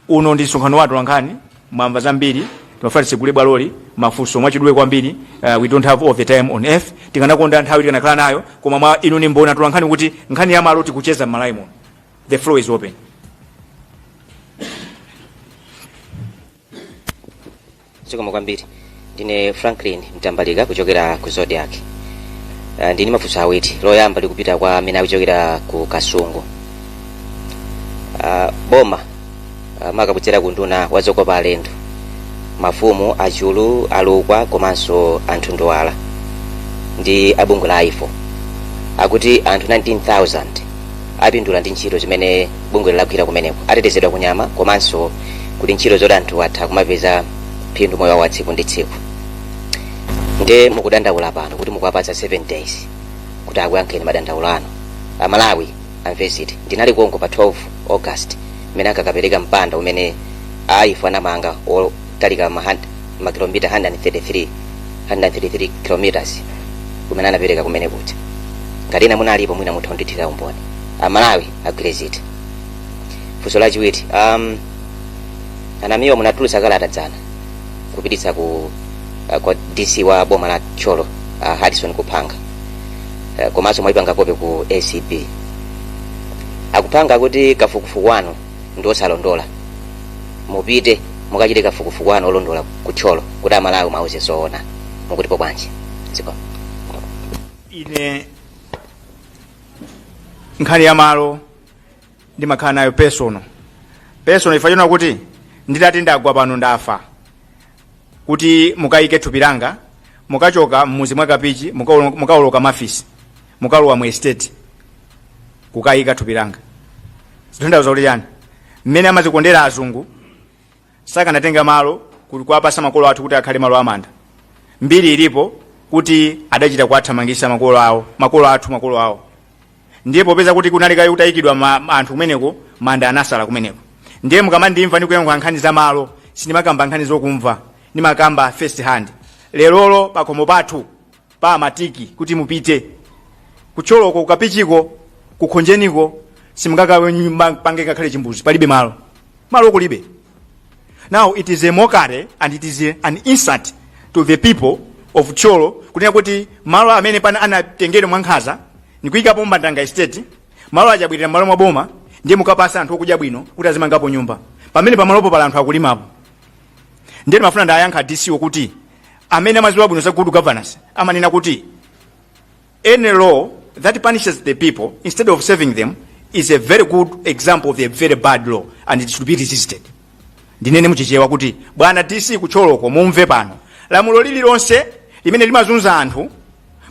Uno ndi msonkhano wa atolankhani, mwamva zambiri. Timafuna titsegule bwaloli, mafunso mwachidule kwambiri. We don't have all the time on earth. Tikanakonda nthawi tikanakhala nayo, koma mwa inu ni mboni atolankhani kuti nkhani ya malo tikucheza m'Malawi muno. The floor is open. Zikomo kwambiri. Ndine Franklin Mtambalika kuchokera ku Zodiak. Ndini mafunso awiri. Loyamba likupita kwa amene akuchokera ku Kasungu. Boma maka kudzera ku unduna wa zokopa alendo, mafumu achulu alukwa komanso anthu ndowala ndi abungwe la AIFO akuti anthu 19,000 apindula ndi ntchito zimene bungwe lagwira kumeneko, atetezedwa kunyama komanso kuli ntchito zoti anthu atha kumapeza phindu moyo wawo wa tsiku ndi tsiku. Nde mukudandaula pano kuti mukuwapatsa 7 days kuti akuyankheni madandaulo anu. Amalawi amve ziti? Ndinali konko pa 12 August mmene ankakapereka mpanda umene AIFO anamanga wotalika makilomita 133, 133 kilometers umene anapereka kumene kuja. Ngati ena munalipo, mwina mutha kundithira umboni. Amalawi agwire ziti? Funso lachiwiri, anamiwa, munatulutsa kalata dzana kupititsa kwa DC wa boma la Thyolo, Harrison Kuphanga, komanso mwayipanga copy ku ACB. Akuphanga kuti kafukufuku wanu ndi osalondola, mupite mukachite kafukufuku wanu olondola ku Thyolo kuti Amalawi mwauze zoona. Mukutipo bwanji? Zikomo. Ine nkhani ya malo ndimakhala nayo personal personal. Ifa chona kuti nditati ndagwa pano, ndafa, kuti mukayike thupi langa, mukachoka mmuzi mwa Kapichi, mukawoloka mafisi, mukalowa mu estate kukayika thupi langa. Zitanthauza kuti chani? Mmene amazikondera azungu, sakanatenga malo kuti kuwapasa makolo athu kuti akhale malo amanda. Mbiri ilipo kuti adachita kuwathamangisa makolo awo, makolo athu, makolo awo. Ndiye popeza kuti kunali kaye kutayikidwa anthu kumeneko, manda anasala kumeneko. Ndiye mukamandimva ndikuyankhula nkhani za malo, sindimakamba nkhani zokumva, ndimakamba first hand. Lerolo pakhomo pathu pa amatiki kuti mupite kuThyoloko, kuKapichiko, kuKhonjeniko, simungakapange ngakhale chimbuzi, palibe malo, malo kulibe. Now it is a mockery and it is an insult to the people of Thyolo kunena kuti malo amene pana anatengedwa mwankhanza nikuyikapo Mbandanga Estate, malo achabwirira malo mwa boma, ndiye mukapasa anthu okudya bwino kuti azimangapo nyumba pamene pamalopo pala anthu akulimapo. Ndiye ndimafuna ndayankha DC kuti amene amaziwa bwino za good governance amanena kuti any law that punishes the people instead of saving them is a very good example of a very bad law and it should be resisted. Ndinene muchichewa kuti bwana DC kuThyoloko, mumve pano, lamulo lililonse limene limazunza anthu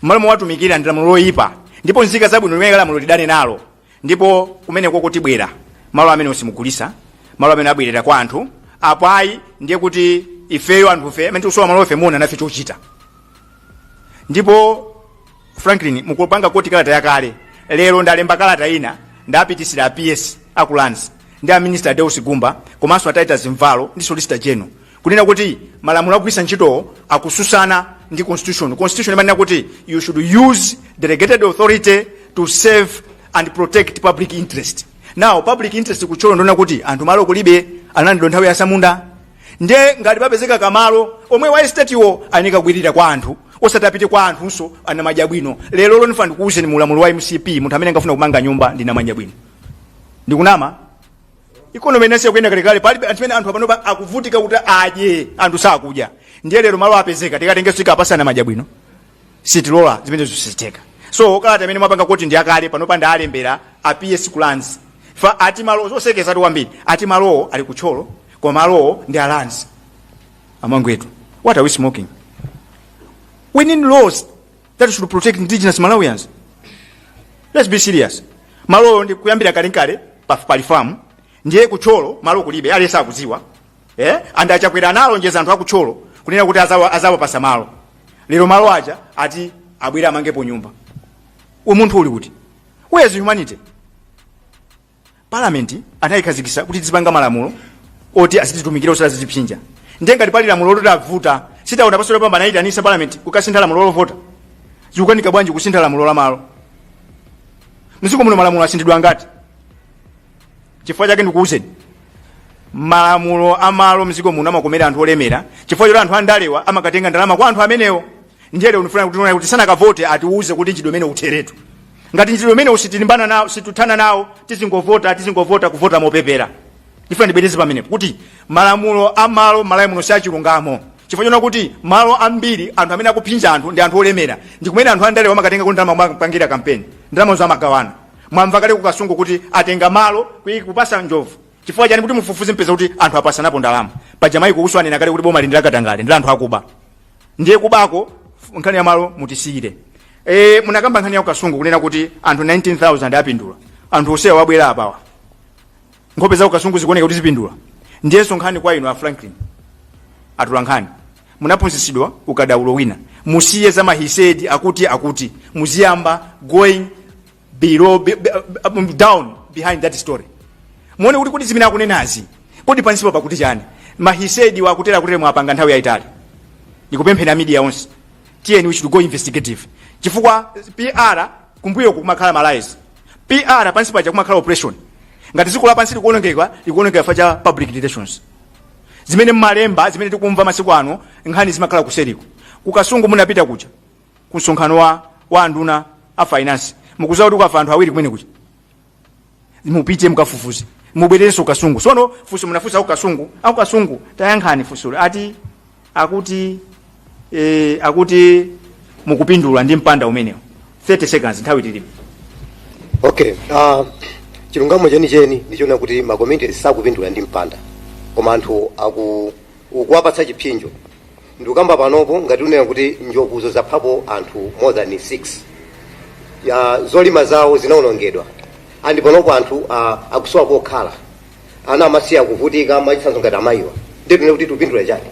mmalo mowatumikira ndi lamulo loyipa, ndipo nzika zabwino limene lamulo lidane nalo. Ndipo kumeneko kuti bwera malo amene usimugulisa, malo amene abwerera kwa anthu apo ayi, ndiye kuti ifeyo anthufe amene tikusowa malo ife muona nafe chochita. Ndipo Franklin, mukupanga quote kalata yakale. Lero ndalemba kalata ina, ndapitisira a PS aku Lands ndi a Minister Deus Gumba komanso a Titus Mvalo ndi Solicitor General, kunena kuti malamulo akugwiritsa ntchitowo akususana ndi constitution. Constitution imanena kuti you should use delegated authority to save and protect public interest. Now public interest kuThyolo ndiona kuti anthu malo kulibe, analandidwa nthawi ya samunda. Ndiye ngati papezeka kamalo omwe wa estate wo anikagwirira kwa anthu, osati apite kwa anthunso anamadya bwino. Lero lo ndifuna ndikuwuzeni, mu ulamuliro wa MCP munthu amene angafuna kumanga nyumba ndi namadya bwino. Ndikunama? Economy inasiya kuyenda kalekale. Palibe anthu amene anthu apanopa akuvutika kuti adye, anthu sakudya. Ndiye lero malo apezeka, tikatengenso tikapasana madya bwino? Sitilola zimenezo, siziteka. So kalata imene mwapanga kuti ndi akale, panopa ndalembera a PS ku Lands fa ati malo zosekesatu kwambiri, ati malowo ali kuThyolo koma malowo ndi a Lands. Amangwetu, what are we smoking? We need laws that should protect indigenous Malawians. Let's be serious. Malowo ndi kuyambira kalekale pali famu. Ndiye kuThyolo malo kulibe, aliyense akudziwa, eh? And aChakwera analonjeza anthu akuThyolo kunena kuti azawapasa malo. Lero malo aja ati abwere amangepo nyumba. Umunthu uli kuti? Where is humanity? Parliament anayikhazikisa kuti tizipanga malamulo oti azititumikira, osati azitipsinja. Ndiye ngati pali lamulo loti avuta, sitaona pasolo pamba anayitanisa parliament kukasintha lamulo lovota, zikukanika bwanji kusintha lamulo la malo? Mdziko muno malamulo asinthidwa angati? Chifukwa chake ndikuwuzeni, Malamulo amalo mdziko muno amakomera anthu olemera, chifukwa choti anthu andalewa amakatenga ndalama kwa anthu amenewo. Ndiye lero ndifuna kuti kuti sanakavote atiuze kuti ntchito imene utheretu. Ngati ntchito imene sitilimbana nawo, situthana nawo, tizingovota, tizingovota, kuvota mopepera. Ndifuna ndibwereze pamenepo kuti malamulo amalo Malawi muno siachilungamo, chifukwa chona kuti malo ambiri anthu amene akuphinja anthu ndi anthu olemera, ndi kumene anthu andalewa amakatenga kuti ndalama amapangira kampeni, ndalama zamagawana. Mwamva kale kukasungu kuti atenga malo kupasa njovu. Chifukwa chani? Kuti mufufuze mpeza kuti anthu apasanapo ndalama. Paja maiko kuswanena kale kuti boma lindi lakatangale, ndi anthu akuba. Ndiye kubako nkhani ya malo mutisiyire. Munakamba nkhani ya kukasungu kunena kuti anthu 19,000 apindula. Anthu osewa wabwera apawa, nkhope za kukasungu zikuoneka kuti zipindula. Ndiyenso nkhani kwa inu a Franklin atula nkhani, munaphunzitsidwa ukadaulo wina, musiye za ma he said, akuti akuti, muziyamba going below, down behind that story, muone kuti zimene akunenazi kodi pansipo pakuti chani. Ma he said wakutera kutere mwapanga nthawi yayitali. Ndikupemphera media onse, tiyeni, we should go investigative, chifukwa PR kumbuyoku kumakhala ma lies, PR pansi paja kumakhala operation. Ngati dziko lapansi likuonongeka, likuonongeka fa cha public relations, zimene mmalemba, zimene tikumva masiku ano, nkhani zimakhala kuseriko. Kukasungu munapita kuja ku msonkhano wa anduna a finance, mukuziwa kuti kukafa anthu awiri kumene kuja. Mupite mukafufuze, mubwererenso kukasungu. Sono funso munafunsa akukasungu, akukasungu tayankhani funsolo. Ati akuti akuti mukupindula ndi mpanda umenewo. 30 seconds, nthawi tilibe. Okay, chilungamo chenicheni ndichoona kuti ma community sakupindula ndi mpanda, koma anthu aku ukuwapatsa chipsinjo. Ndikukamba panopo ngati unena kuti njovuzo zaphapo anthu more than 6 ya zolima zawo zinawonongedwa, and panopo anthu akusowa pokhala, ana amasiya kuvutika, mwachitsanzo ngati amayiwa. Ndiye kuti tupindula chani?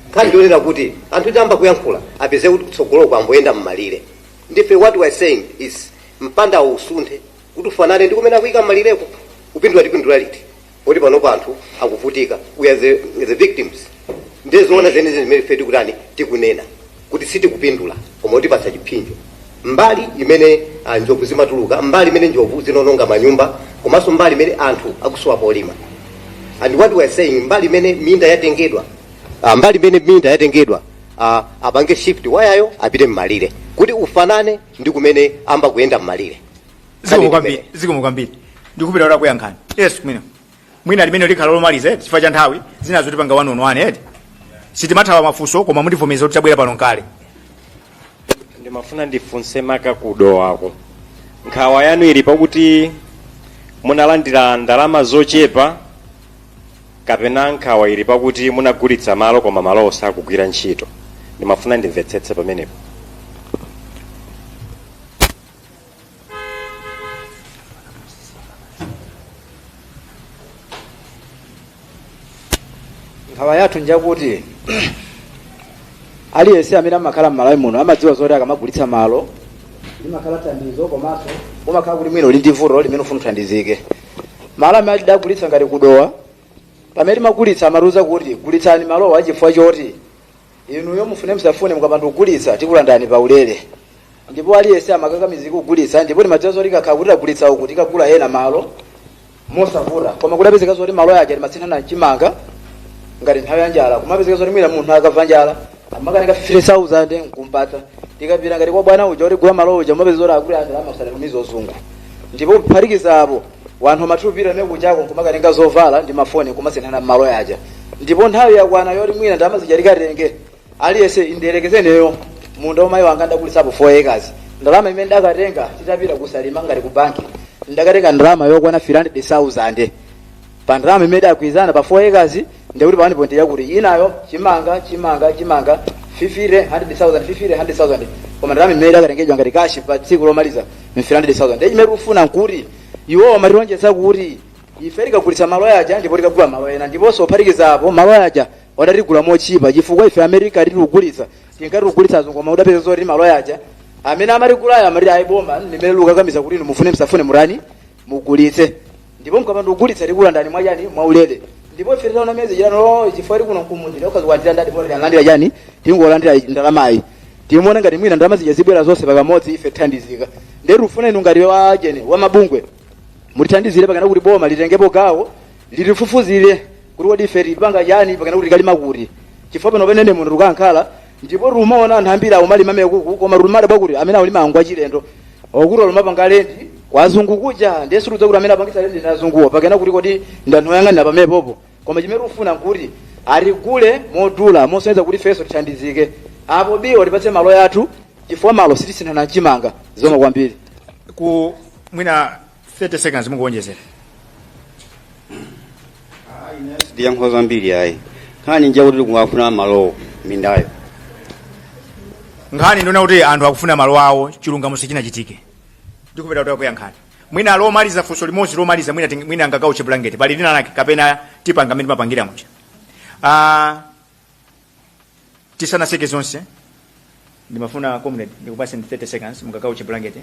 Nkhani ndionena kuti anthu tiyamba kuyankhula apeze kuti kutsogoloko amboyenda mmalire. Ndife what we are saying is mpanda usunthe kuti ufanane ndi kumene akuyika mmalireko. Kupindula tipindula liti poti panopo anthu akuvutika? We are the victims. Ndiye zoona zenizeni zimene ife tikutani, tikunena kuti sitikupindula, koma kutipatsa chipsinjo mbali imene njovu zimatuluka, mbali imene njovu zinononga manyumba, komanso mbali imene anthu akusowa polima. And what we are saying, mbali imene minda yatengedwa, mbali imene minda yatengedwa, apange shift wayayo apite mmalire kuti ufanane ndi kumene amba kuyenda mmalire. Zikomo kwambiri, zikomo kwambiri. Ndikupita kuti akuyankhani. Yes, kumene mwina limene likhala lomaliza eti, chifukwa cha nthawi, zina zotipanga one on one eti. Sitimathawa mafunso, koma mutivomereza kuti tabwera pano nkale. Ndimafuna ndifunse maka kudowako, nkhawa yanu ili pakuti munalandira ndalama zochepa, kapena nkhawa ili pakuti munagulitsa malo koma malowo sakugwira ntchito? Ndimafuna ndimvetsetse pamenepo. Nkhawa yathu njakuti aliyense amene amakhala m'Malawi muno amadziwa zoti akamagulitsa malo limakhala thandizo, komanso umakhala kuti mwina uli ndi vuto limene ufuna uthandizike. Malo amene adagulitsa ngati kudowa, pamene timagulitsa amatiuza kuti gulitsani malowa chifukwa choti inuyo mufune musafune mukapanda kugulitsa tikulandani paulere, ndipo aliyense amakakamizika kugulitsa. Ndipo timadziwa zoti kakhala kuti tagulitsa uku tikagula ena malo mosavuta, koma kudapezeka zoti malo aja timatsinthana mchimanga ngati nthawi ya njala, kumapezeka zoti mwina munthu akamva njala amakanika 50,000 nkumpatsa. Tikapita ngati kwa bwana uja utigula malo uja, umapeza zoti akuli ndalama usanatumize ozungu, ndipo kuphatikiza apo wanthu amathupira amene kuchako nkumakatenga zovala ndi mafoni nkumasinthana mmalo aja. Ndipo nthawi yakwana yoti mwina ndalama zija tikatenge, aliyense ndiyelekezeneyo munda umayi wanga ndagulitsapo 4 acres, ndalama imene ndakatenga titapita kusalima ngati ku banki, ndakatenga ndalama yokwana 300,000 pa ndalama imene idagwirizana pa 4 acres. Ndikuti pa 1 yakuti inayo chimanga chimanga chimanga 50 100,000 50 100,000, koma ndalama imene idakatengedwa ngati cash pa tsiku lomaliza 300,000. Ndiye chimene tikufuna nkuti iwo amatilonjeza kuti ife tikagulitsa malo aja ndipo tikagula malo ena, ndiponso kuphatikiza apo malo aja wadatigula mochipa, chifukwa ife America titikugulitsa tinkati kugulitsa azungu, koma udapeza zoti malo aja amene amatigulayo amati ayi, boma limene likukakamiza kuti inu mufune msafune murani mugulitse, ndipo mukapanda kugulitsa tikulandani mwachani mwaulere. Ndipo ife titaona miyezi chitano chifukwa tikuno kumudzi okazikwatira ndati poti analandira chani, tingolandira ndalamayi, timuona ngati mwina ndalama zija zibwera zonse pakamodzi ife tithandizika. Ndiye tikufuna inu ngati wajene wamabungwe mutithandizire pakana kuti boma litengepo gawo, litifufuzire. Kuti kodi ife tipanga chani pakana kuti tikalima kuti? Chifukwa pano penene muno tikukankhala ndipo rumaona anthu ambiri akumalima mekuku, koma rumadabwa kuti amene akulima angwa chilendo okuti olumapanga rent kwa azungu kuja. Ndiye situdza kuti amene apangisa rent ndi azunguwo, pakena kuti kodi ndi anthu oyang'anira pamenepopo. Koma chimene tikufuna nkuti atigule modula, mosonyeza kuti ifenso tithandizike. Apo biwo tipatse malo yathu, chifukwa malo sitisinthana mchimanga. Zikomo kwambiri. Ku mwina 30 seconds munguwonjezera. Ndiyankho zambiri ayi. Nkhani nje kuti tikungafuna malowo, mindayo. Nkhani ndiona kuti anthu akufuna malo awo, chilungamo sichinachitike. Ndikupita kuti akuyankhani. Mwina lomaliza, funso limodzi lomaliza, mwina mwina angakauche blanket pali lina lake kapena tipanga mmene timapangira muja. Tisanaseke zonse, ndimafuna comrade ndikupaseni 30 seconds mungakauche blanket.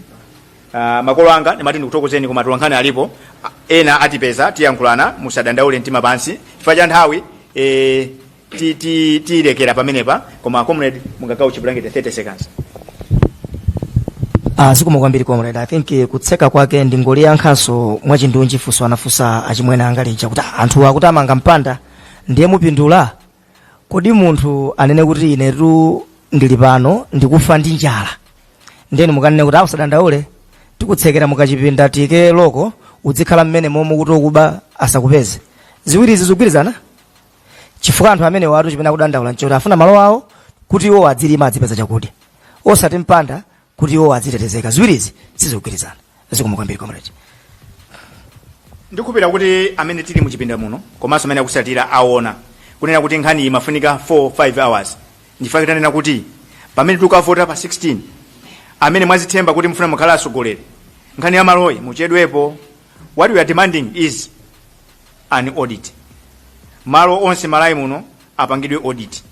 Makolo anga, ndimati ndikuthokozeni, koma atolankhani alipo ena atipeza, tiyankhulana, musadandaule, mtima pansi. Chifukwa cha nthawi tiyilekera pamenepa, koma comrade mungakauche blanket 30 seconds. Zikomo kwambiri, comrade. I think kutseka kwake ndingoliyankhanso mwachindunji funso anafunsa achimwene anga lija kuti anthu akuti amanga mpanda ndiye mupindula. Kodi munthu anene kuti inetu ndili pano ndikufa ndi njala, ndeni mukanene kuti usadandaule, tikutsekera mukachipinda, tike loko, uzikhala mmene momwe kuti okuba asakupeze? Ziwiri izi zikugwirizana? Chifukwa anthu amene watu chimene akudandaula nchoti afuna malo awo kuti iwo adzilima, adzipeza chakudya, osati mpanda kuti iwo adzitetezeka. Ziwirizi sizikugwirizana. Zikomo kwambiri, comrade. Ndikupira kuti amene tili muchipinda muno komanso amene akusatira aona kunena kuti nkhani iyi imafunika 4 5 hours. Ndifake tanena kuti pamene tikavota pa 16, amene mwazithemba kuti mufuna mukhala atsogoleri, nkhani ya maloyi muchedwepo. What we are demanding is an audit. Malo onse Malawi muno apangidwe audit,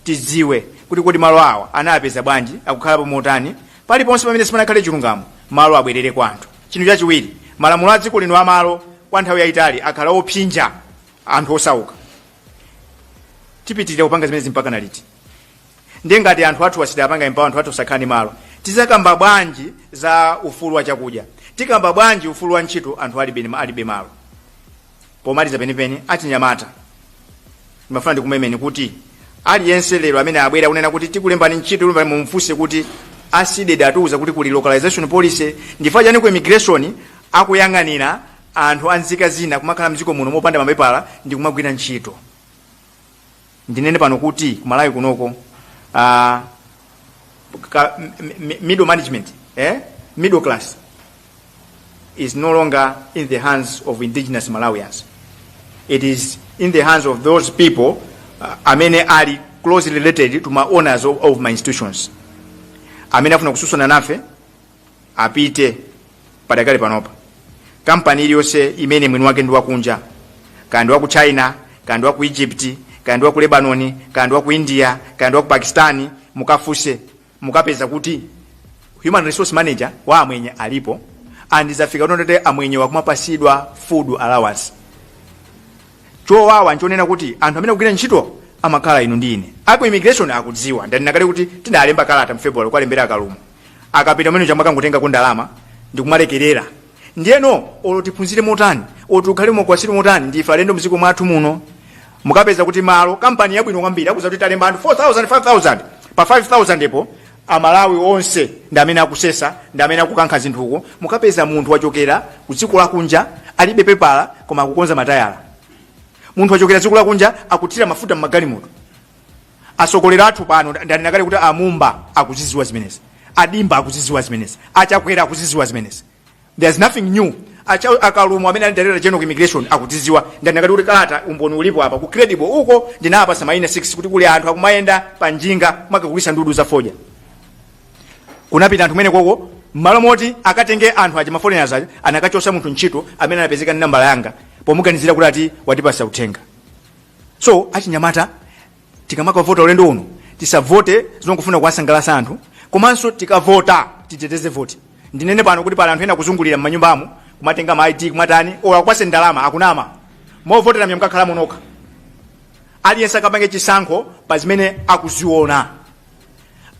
tidziwe kuti kodi malo awa anapeza bwanji, akukhalapo motani. Paliponse pamene sipanakhale chilungamo, malo abwerere kwa anthu. Chinthu chachiwiri, malamulo a dziko lino amalo kwa nthawi yayitali akhala opsinja anthu osauka. Tipitirira kupanga zimenezi mpaka naliti? Ndiye ngati anthu athu asitapanga empower, anthu athu osakhala ndi malo, tizakamba bwanji za ufulu wa chakudya? Tikamba bwanji ufulu wa ntchito anthu alibe malo? Pomaliza penipeni, achinyamata, ndimafuna ndikumemeni kuti aliyense lero amene abwera kunena kuti tikulembani ntchito, kulembani, mumfunse kuti a CDEDI atiuza kuti kuli localization policy, ndifukwa chani ku immigration akuyang'anira anthu a nzika zina kumakhala mdziko muno mopanda mapepala ndi kumagwira ntchito? Ndinene pano kuti kumalawi kunoko middle management, middle class is no longer in the hands of indigenous Malawians. It is in the hands of those people amene ali closely related to my owners of my institutions. Amene afuna kususana nafe apite padakale panopa. Kampani iliyonse imene mwini wake ndi wakunja, kaya ndi waku China, kaya ndi waku Egypt, kaya ndi waku Lebanon, kaya ndi waku India, kaya ndi waku Pakistan, mukafuse, mukapeza kuti human resource manager wa amwenye alipo, and zafika kuti amwenye wakumapasidwa food allowance. Chowawa nchonena kuti anthu amene akugwira ntchito amakhala inu ndi ine. Aku immigration akudziwa. Ndanena kale kuti tinalemba kalata mu February kwalembera akalumo, akapita umene chamwe akangotengako ndalama ndikumalekerera. Ndiyeno olo tiphunzire motani, olo tikhale mokwasire motani, ndife alendo mdziko mwathu muno. Mukapeza kuti malo kampani yabwino kwambiri akuza kuti talemba anthu 4000, 5000, pa 5000 epo Amalawi onse ndi amene akusesa, ndi amene akukankha zinthuko. Mukapeza munthu wachokera ku dziko lakunja, alibe pepala, koma akukonza matayala. Munthu wachokera dziko lakunja, akuthira mafuta mmagalimoto. Atsogoleri athu pano, ndanena kale kuti amumba akuziziwa zimenezi, adimba akuziziwa zimenezi, achakwera akuziziwa zimenezi. There's nothing new. Akalumo amene ali director general immigration akuziziwa. Ndanena kale kuti kalata umboni ulipo apa ku credible uko, ndinapasa maina 6 kuti kuli anthu akumayenda pa njinga makagulisa ndudu za fodya. Kunapita anthu kumene koko, mmalo moti akatenge anthu aja, ma foreigners aja, anakachosa munthu ntchito amene anapezeka ndi nambala yanga pomuganizira kuti ati watipasa uthenga. So achinyamata, tikamakavota ulendo uno, tisavote zongofuna kuwasangalatsa anthu, komanso tikavota titeteze voti. Ndinene pano kuti pali anthu ena kuzungulira m'manyumbamo kumatenga ma ID, kumatani, olo akupase ndalama, akunama. Movotera mukakhala monokha. Aliyense akapange chisankho pa zimene akuziona.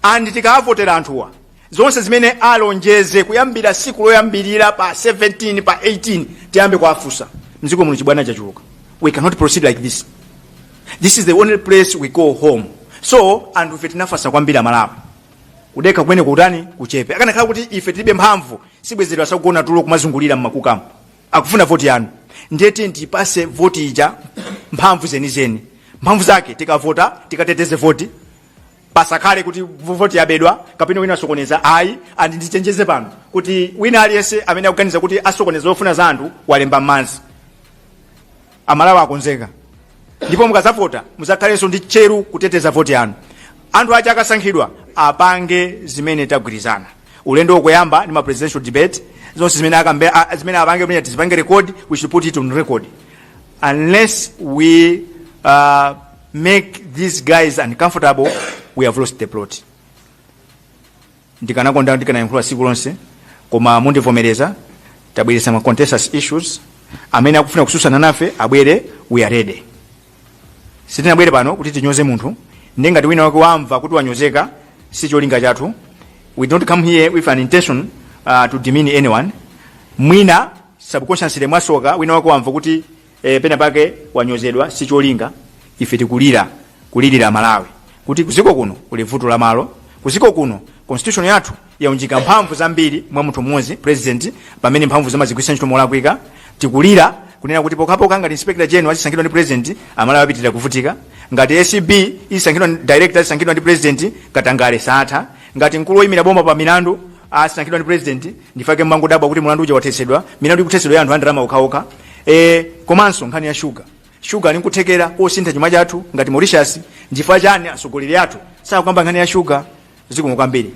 And tikavotera anthuwa, zonse zimene alonjeze kuyambira siku loyambirira pa 17, pa 18, tiyambe kuwafunsa. Mdziko muno chibwana chachuluka. We cannot proceed like this. This is the only place we go home. So anthu ife tinafatsa kwambiri, Amalawi. Kudekha kumene kutani kuchepe. Akanakhala kuti ife tilibe mphamvu, sibwezedwa sakugona tulo kumazungulira mmakukamu akufuna voti yanu. Ndiye tiye tipase voti ija mphamvu zenizeni, mphamvu zake. Tikavota, tikateteze voti, pasakhale kuti voti yabedwa kapena wina asokoneza, ayi. And ndichenjeze pano kuti wina aliyense amene akuganiza kuti asokoneza zofuna za anthu, walemba m'madzi. Amalawi akonzeka, ndipo mukazavota muzakhalenso ndi tcheru kuteteza voti yanu. Anthu aja akasankhidwa apange zimene tagwirizana. Ulendo wokuyamba ndi ma presidential debate, zonse zimene akambe, zimene apange kumene tizipange record. We should put it on record. Unless we make these guys uncomfortable, we have lost the plot. Ndikanakonda ndikanayankhula tsiku lonse, koma mundivomereza, tabweretsa ma contentious issues. Amene akufuna kususana nafe abwere, we are ready. Sitinabwere pano kuti tinyoze munthu, ndi ngati wina wake wamva kuti wanyozeka, si cholinga chathu. We don't come here with an intention to demean anyone. Mwina subconsciously mwasoka, wina wake wamva kuti pena pake wanyozedwa, si cholinga. Ife tikulira, kulirira Malawi kuti kuziko kuno kuli vuto la malo. Kuziko kuno constitution yathu yaunjika mphamvu zambiri mwa munthu mmodzi, president, pamene mphamvu zamazigwisa ntchito molakwika. Tikulira kunena kuti pokhapokha ngati inspector general azisankhidwa ndi president, Amalawi apitirira kuvutika. Ngati ACB isankhidwa, director azisankhidwa ndi president, katangale satha. Ngati mkulu woyimira boma pa milandu asankhidwa ndi president, ndifake mmangodabwa kuti mulandu uja wathetsedwa, milandu ikuthetsedwa ya anthu andalama okhaokha. Komanso nkhani ya shuga, shuga ali nkuthekera kosintha chuma chathu ngati Mauritius. Ndifukwa chani atsogoleri athu sakukamba nkhani ya shuga? Zikomo kwambiri,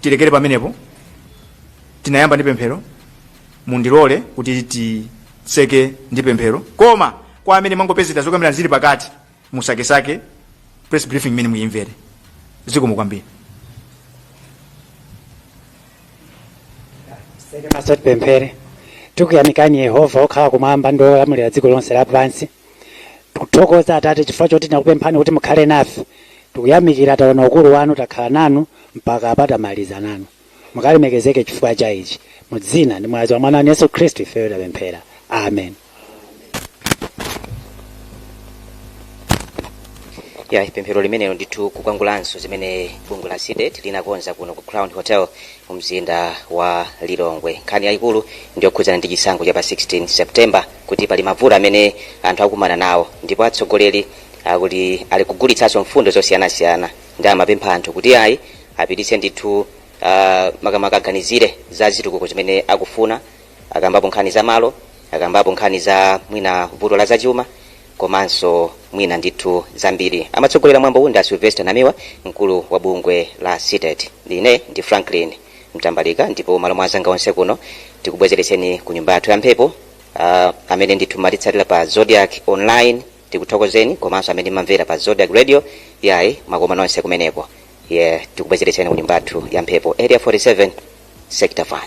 tilekere pamenepo. Tinayamba ndi pemphero, mundilole kuti titseke ndi pemphero. Koma kwa amene mwangopezera zokambirana zili pakati, musakesake press briefing imene muyimvere. Zikomo kwambiri. Maso, tipemphere. Tikuyamikani Yehova okhala kumwamba ndi olamulira dziko lonse lapansi. Tikuthokoza Atate chifukwa choti tinakupemphani kuti mukhale nafe. Tikuyamikira, taona ukulu wanu, takhala nanu mpaka apa, tamaliza nanu. Mukalemekezeke chifukwa cha ichi. Mu dzina ndi mwazi wa mwana wanu Yesu Khristu ifeyo tapemphera, amen. Ya, pemphero limenelo ndithu kukwangulanso zimene bungwe la CDEDI linakonza kuno ku Crown Hotel mu mzinda wa Lilongwe. Nkhani yayikulu ndiyokhudzana ndi chisankho cha pa 16 September, kuti pali mavuto amene anthu akumana nawo, ndipo atsogoleri akuti ali kugulitsanso mfundo zosiyanasiyana, ndi amapempha anthu kuti ayi, apititse ndithu makamaka aganizire za zitukuko zimene akufuna. Akambapo nkhani za malo, akambapo nkhani za mwina vuto la zachuma, komanso mwina ndithu zambiri. Amatsogolera mwambo uwu ndi a Sylvester Namiwa, mkulu wa bungwe la CDEDI. Ine ndi Franklin Mtambalika, ndipo malo mwa anzanga onse kuno tikubwezereseni ku nyumba yathu ya mphepo. Amene ndithu matitsatira pa Zodiak Online, tikuthokozeni, komanso amene mamvera pa Zodiak Radio, yayi, makoma nonse kumeneko. Ye, tikubwezereseni ku nyumba yathu ya mphepo, Area 47, Sector 5.